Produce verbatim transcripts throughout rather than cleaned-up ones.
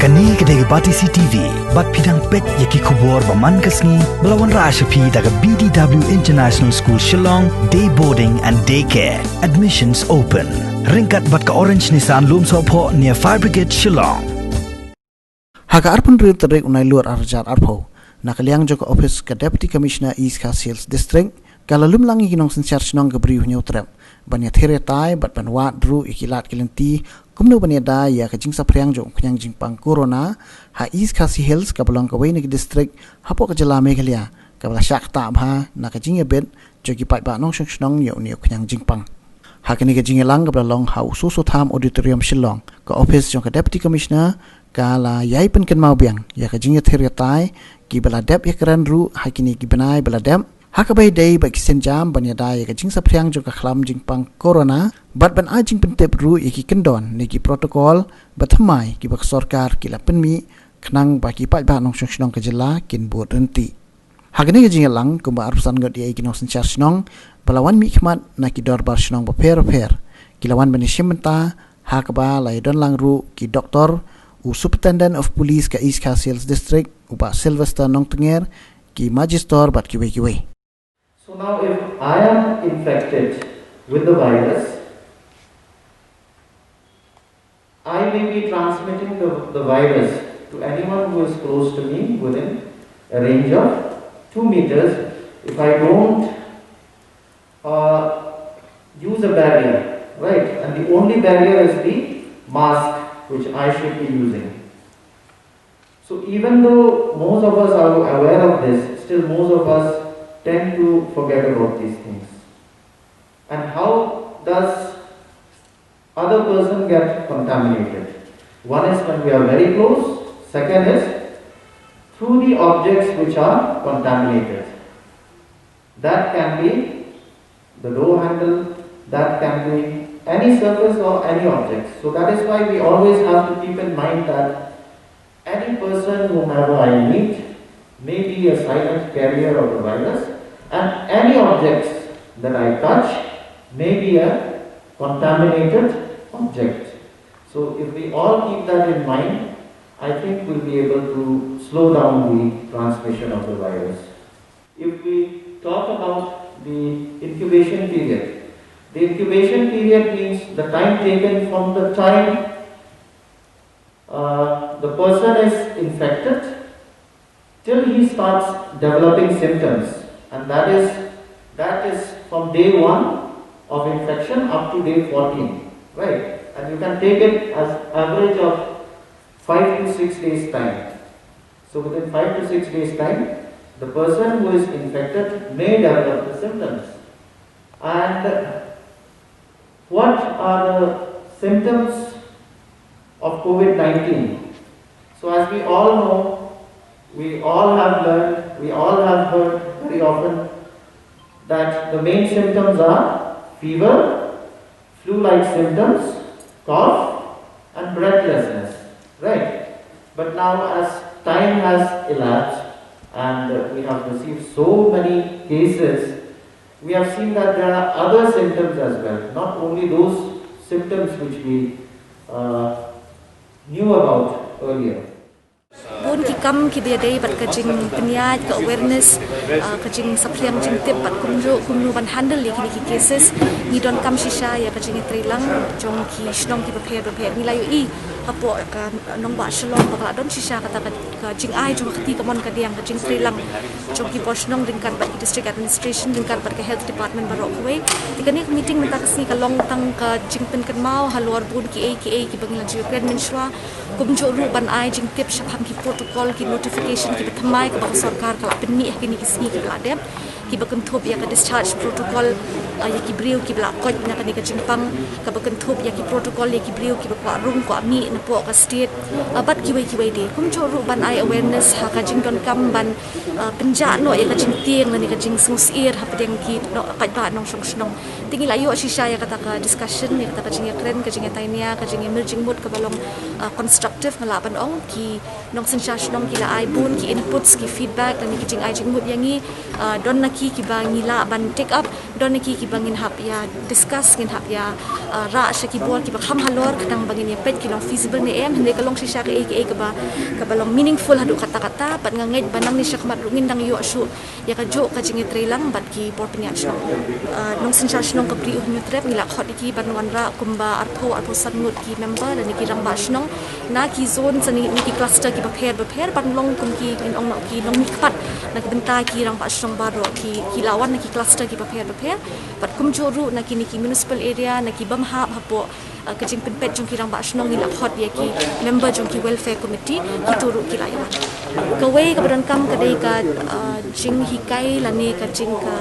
Kane ka dei ka Batesi T V, bad phi dang peit ïa ki khubor ba man ka sngi, ba la wanrah sha phi da ka B D W International School Shillong, Day Boarding and Day Care. Admissions open. Ryngkat bad ka Orange Nissan Lumsohphoh near Fire Brigade Shillong. Ha ka arphew hynriew tarik u Nailur arhajar arphew, na ka liang jong ka ophis ka Deputy Commissioner East Khasi Hills District, ka la lum lang ïa ki nongsynshar shnong ka Bri u Hynñiewtrep ban ïathir ïatai bad ban wad ruh ïa ki lad ki lynti kumno ban ïada ïa ka jingsaphriang jong u khñiang jingpang Corona ha East Khasi Hills, kaba long kawei na ki district hapoh ka jylla Meghalaya kaba la shah ktah bha na ka jingïabit jong ki paidbah nongshong shnong ïa une u khñiang jingpang. Ha kane ka jingïalang kaba la long ha u Soso Tham Auditorium Shillong, ka ophis jong ka Deputy Commissioner ka la ïai pynkynmaw biang ïa ka jingïathir ïatai kiba la dep ïakren ruh ha kine ki bnai ba la dep, ha kaba ïadei bad ki sienjam ban ïada ïa ka jingsaphriang jong ka khlam jingpang Corona, bad ban ai jingpyntip ruh ïa ki kyndon ne ki protocol bathymmai kiba ka sorkar ki la pynmih khnang ba ki paidbah nongshong shnong ka jylla kin bud ryntih. Ha kane ka jingïalang, kumba arphew san ngut ïa ki nongsynshar shnong ba la wan mihkhmat na ki dorbar shnong bapher bapher, ki la wan ban ïashim bynta, ha kaba la ïadon lang ruh ki doktor, u Superintendent of Police ka East Khasi Hills District u Bah Sylvester Nongtnger, ki Magistrate bad kiwei kiwei. So now, if I am infected with the virus, I may be transmitting the, the virus to anyone who is close to me within a range of two meters if I don't uh, use a barrier, right? And the only barrier is the mask which I should be using. So even though most of us are aware of this, still most of us tend to forget about these things. And how does other person get contaminated? One is when we are very close, second is through the objects which are contaminated. That can be the door handle, that can be any surface or any object. So that is why we always have to keep in mind that any person whomever I meet may be a silent carrier of the virus, and any objects that I touch may be a contaminated object. So if we all keep that in mind, I think we'll be able to slow down the transmission of the virus. If we talk about the incubation period, the incubation period means the time taken from the time uh, the person is infected till he starts developing symptoms, and that is that is from day one of infection up to day fourteen, right? And you can take it as average of five to six days time. So within five to six days time, the person who is infected may develop the symptoms. And what are the symptoms of COVID nineteen? So as we all know, we all have learned, we all have heard very often that the main symptoms are fever, flu-like symptoms, cough, and breathlessness, right? But now, as time has elapsed and uh, we have received so many cases, we have seen that there are other symptoms as well, not only those symptoms which we uh, knew about earlier. Bun ki kam kiba ïadei bad ka jingpynïaid, ka awareness, ah, ka jingsaphriang jingtip bad kumjuh kumno ban handle ïa kine ki cases. Ngi donkam shisha ïa ka jingïatreilang jong ki shnong kiba pher bapher. Ngi la ïohi hapoh ka nongbah Shillong ba ka la don shisha kata ka, ka jingai jong ka kti kamon kadiang, ka jingtreilang jong ki bor shnong ryngkat bad ki district administration ryngkat bad ka health department baroh kawei. Te kane ka meeting mynta ka sngi ka long tang ka jingpynkynmaw halor bun kiei kiei kiba ngi la ju ïakren mynshuwa. Kumjuh ruh ban ai jingtip shaphang ki protocol, ki notification kiba thymmai kaba ka sorkar ka la pynmih ha kine ki sngi kiba la dep, kiba kynthup ïa ka discharge protocol, ah, ïa ki briew kiba la koit na kane ka jingpang, kaba kynthup ïa ki protocol ïa ki briew kiba kwah rung kwah mih napoh ka state, ah, bad kiwei kiwei de. Kumjuh ruh ban ai awareness ha ka jingdonkam ban, ah, pynjah noh ïa ka jingtieng lane ka jingsngewsyier hapdeng ki, noh, paidbah nongshong shnong. Te ngi la ïoh shisha ïa kata ka discussion, ïa kata ka jingïakren, ka jingïatainia, ka jingïamir jingmut kaba long, ah, constructive, nga lah ban ong. Ki nongsynshar shnong ki la ai bun ki inputs, ki feedback, lane ki jingai jingmut ïa ngi, ah, don na Ki kiba ngi lah ban take up, don ki kiba ngin hap ïa discuss, ngin hap ïa, uh, rah sha ki bor kiba kham halor, khnang ba ngin ïa peit ki long feasible ne em. Hynrei ka long shisha kaei kaei kaba, kaba long meaningful haduh katta katta. Bad nga ngeit ba nangne shakhmat ruh ngin dang ïoh shuh ïa kajuh ka jingïatreilang bad ki bor pynïaid shnong. Uh, nongsynshar shnong ka Bri U Hynñiewtrep ngi la khot ïa ki ban wanrah kumba arphew, arphew san ngut ki member lane ki rangbah shnong na ki zone, sa na ki cluster kiba pher bapher, ban long kum ki, ngin ong noh, ki nongmihkhmat na ka bynta ki rangbah shnong baroh, ki, ki la wan na ki cluster kiba pher bapher. Bad kumjuh ruh na kine ki municipal area, na ki bym hap hapoh, uh, ka jingpynpeit jong ki rangbah shnong, ngi la khot ïa ki member jong ki welfare committee, kito ruh ki la ïa wan. Kawei kaba donkam ka dei ka, uh, jinghikai lane ka jing ka,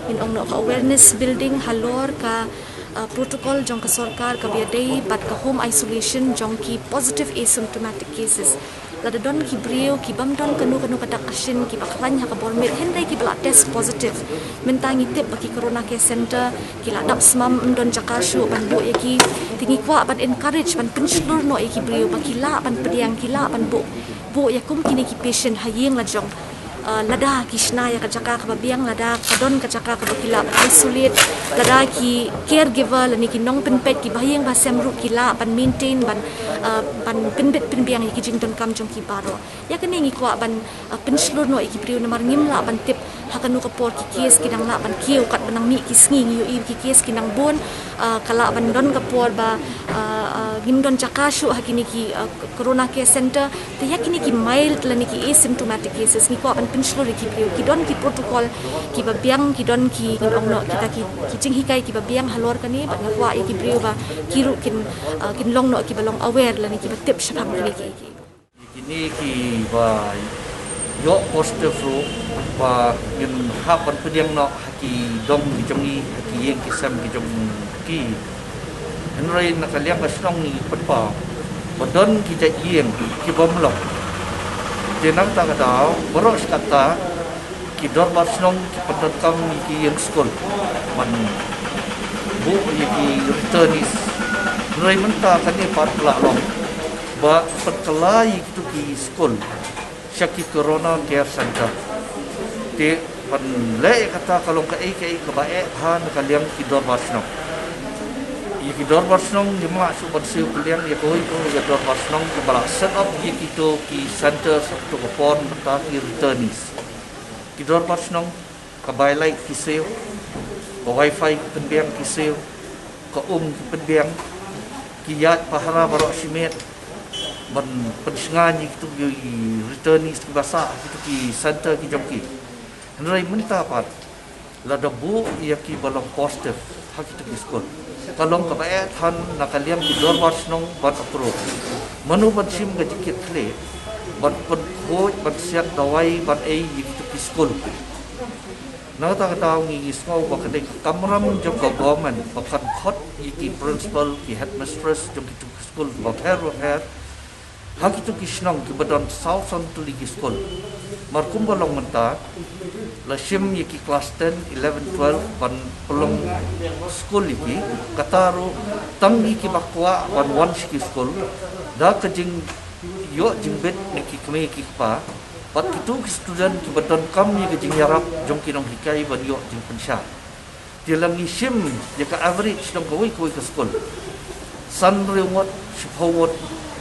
ngin ong noh, ka awareness building halor ka, uh, protocol jong ka sorkar kaba ïadei bad ka home isolation jong ki positive asymptomatic cases. Lada don ki briew ki bym don kano kano ka dak ka shin, kiba khlaiñ ha ka bor miet hynrei kiba la test positive, mynta ngi tip ba ki Corona Care Center ki la dap smam, ym don jaka shuh ban buh ïa ki. Te ngi kwah ban encourage, ban pynshlur noh ïa ki briew ba ki lah ban pdiang, ki lah ban buh, buh ïa kum kine ki patient ha ïing la jong. Uh, lada ki shna ïa ka jaka kaba biang, lada ka don ka jaka kaba ki lah ban isolate, lada ki caregiver lane ki nongpynpeit kiba ha ïing ba sem ruh ki lah ban maintain, ban, uh, ban pynbit pynbiang ïa ki jingdonkam jong ki baroh. Ïa kane ngi kwah ban, uh, pynshlur noh ïa ki briew, namar ngim lah ban tip ha kano ka por ki case ki dang lah ban kiew, katba nang mih ki sngi ngi ïohi ki case ki nang bun, uh, ka lah ban don ka por ba, uh, uh, ngim don jaka shuh ha kine ki, uh, Corona Care Center. Te ïa kine ki mild lane ki asymptomatic cases ngi kwah ban pynshlur ïa ki briew, ki don ki protocol kiba biang, ki don ki, ngin ong noh, kita ki, ki jinghikai kiba biang halor kane, bad nga kwah ïa ki briew ba ki ruh kin, uh, kin long noh kiba long aware lane kiba tip shaphang kine ki, ki. Kine kiba ïoh positive ruh ba ngin hap ban pdiang noh ha ki dong ki jong ngi, ha ki ïing ki sem ki jong ki. Hynrei na ka liang ka shnong ngi pynpaw ba don ki jait ïing ki bym long. Te na kata ka daw baroh shi katta ki dorbar shnong ki pyndonkam ïa ki ïing skul ban buh ïa ki returnees. Hynrei mynta kane pat ka la long ba pynkylla ïa kito ki skul sha ki Corona Care Center. Te ban leh ïa kata ka long kaei kaei kaba eh bha na ka liang ki dorbar shnong. Ïa ki dorbar shnong ngim lah shuh ban siew pynliang ïa kawei kawei ka dorbar shnong kaba la set up ïa kito ki center, sa kito ka por mynta ki returnees. Ki dorbar shnong, ka bai light ki siew, ka wifi ki pynbiang ki siew, ka um ki pynbiang, ki ïaid pahara baroh shi miet ban pynshngaiñ ïa kito ki returnees kiba sah ha kito ki center ki jong ki. Hynrei mynta pat lada buh ïa kiba long positive ha kito ki skul, ka long kaba eh than na ka liang ki dorbar shnong ban approve mano ban shim ka jingkit khlieh ban pynkhuid, ban siat dawai, ban ei ïa kito ki skul. Na kata ka daw ngi, ngi sngew ba ka dei ka kamram jong ka government ba kan khot ïa ki principal, ki headmistress jong kito ki skul bapher bapher ha kito ki shnong kiba don saw san tylli ki skul. Mar kumba long mynta, la shim ïa ki klas ten, eleven, twelve ban pynlong skul ïa ki. Kata ruh tang ïa kiba kwah ban wan sha ki skul da ka jingïoh jingbit na ki kmie ki kpa. Bad kito ki student kiba donkam ïa ka jingïarap jong ki nonghikai ban ïoh jingpynshai. Te la ngi shim ïa ka average jong kawei kawei ka skul, san hynriew ngut, shiphew ngut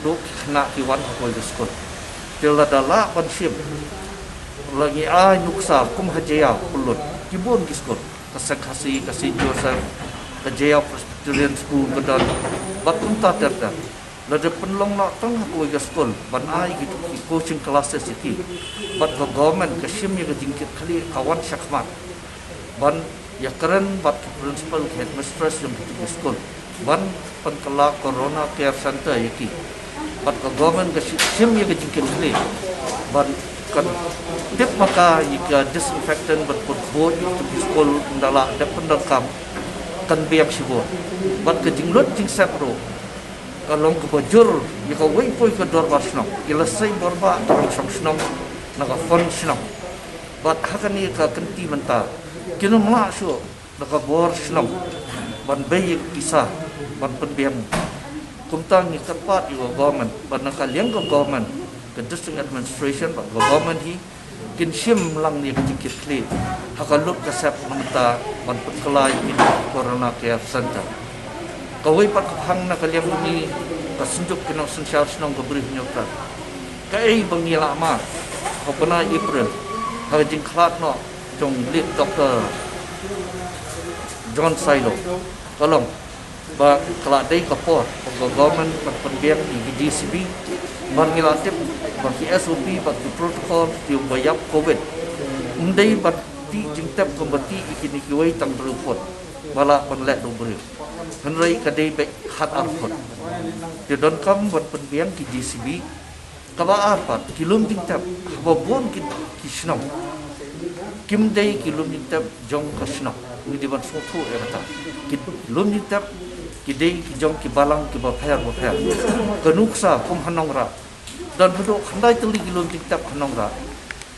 ruh ki khynnah ki wan ha kawei ka skul. Te lada lah ban shim, la ngi ai nuksa kum ha Jaïaw, Pyllun, ki bun ki skul, ka Seng Khasi, ka Saint Joseph, ka Jaïaw Presbyterian School ka don, bad kumta ter ter. Lada pynlong noh tang ha kawei ka skul ban ai kito ki coaching classes ïa ki, bad ka government ka shim ïa ka jingkit khlieh, ka wan shakhmat ban ïakren bad ki principal, ki headmistress jong kito ki skul ban pynkylla Corona Care Center ïa ki. Bad ka government ka shi-, shim ïa ka jingkit khlieh ban kan tip ma ka ïa ka disinfectant ban pynkhuid ïa kito ki skul, ynda lah dep pyndonkam kan biang shibun. Bad ka jinglut jingsep ruh ka long kaba jur ïa kawei poi ka dorbar shnong, ïa lashai bor bah ka rong shong shnong na ka fund shnong. Bad ha kane ka kynti mynta kin ym lah shuh na ka bor shnong ban bei ïa ka pisa ban pynbiang. Kumta ngi kyrpad ïa ka government bad na ka liang ka government, ka district administration bad ka government hi, kin shim lang ïa ka jingkitkhlieh ha ka lut ka sep na mynta ban pynkylla ïa ki Corona Care Center. Kawei pat ka phang na ka liang jong ngi, ka Synjuk ki Nongsynshar Shnong ka Bri Hynñiewtrep, kaei ba ngi la mad ha u bnai April ha ka jingkhlad noh jong u Late Doctor John Sailo, ka long ba ka la dei ka por ba ka government ban pynbiang ïa ki J C B. Namar ngi la tip ba ki S O P bad ki protocol ki ba ïap Covid, ym dei ban tih jingtep kumba tih ïa kine kiwei tang briew phut ba lah ban leh da u briew. Hynrei ka dei beit khatar phut. Te donkam ban pynbiang ki J C B. Kaba ar pat, ki lum jingtep haba bun ki, ki shnong, kim dei ki lum jingtep jong ka shnong. Ngi dei ban sngewthuh ïa kata. Ki lum jingtep ki dei ki jong ki balang kiba pher ba pher. Ka nuksa kum ha Nongrah, don haduh khyndai tylli ki lum jingtep ha Nongrah.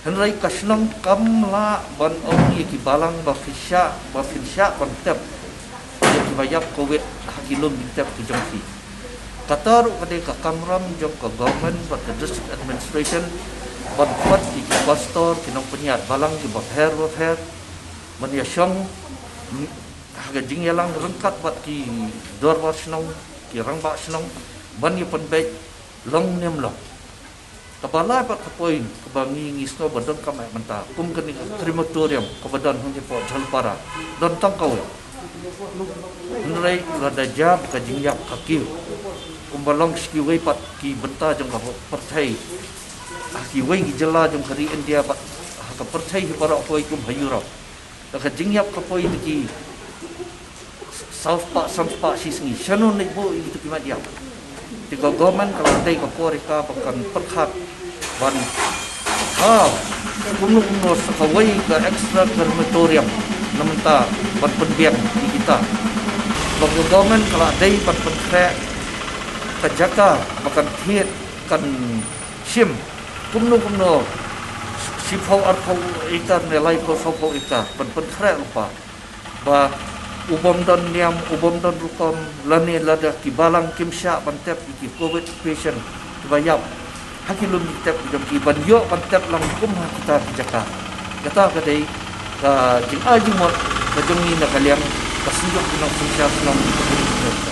Hynrei ka shnong kam lah ban ong ïa ki balang ba phin shah, ba phin shah ban tep ïa kiba ïap Covid ha ki lum jingtep ki jong ki. Kata ruh ka dei ka kamram jong ka government bad ka district administration ban khot ïa ki pastor, ki nongpynïaid balang kiba pher ba pher ban ïa shong ha ka jingïalang ryngkat bad ki dorbar shnong, ki rangbah shnong, ban ïa pynbeit long ne ym long. Kaba lai pat ka point kaba ngi, ngi sngew ba donkam eh mynta, kum kane ka crematorium kaba don hangne hapoh Jhalpara, don tang kawei. Hynrei lada jia ba ka jingïap ka kiew kumba long sha kiwei pat ki bynta jong ka pyrthei, ha kiwei ki jylla jong ka ri India bad ha ka pyrthei hi baroh kawei kum ha Europe, da ka jingïap ka poi da ki saw spah san spah shi sngi, shano ne buh ïa kito ki mat ïap. Te ka government ka la dei ka por ïa ka ba kan pyrkhat ban thaw kumno kumno sa kawei ka extra crematorium na mynta ban pynbiang ïa kita. Ba ka government ka la dei ban pynkhreh ka jaka ba kan thied, kan shim kumno kumno shiphew arphew acre ne laiphew sawphew acre ban pynkhreh lypa. Ba u bym don niam, u bym don rukom, lane lada ki balang kim shah ban tep ïa ki Covid patient kiba ïap ha ki lum jingtep ki jong ki, ban ïoh ban tep lang kum ha kita ki jaka. Kata ka dei ka jingai jingmut ka jong ngi na ka liang ka Synjuk ki Nongsynshar Shnong ka Bri Hynñiewtrep.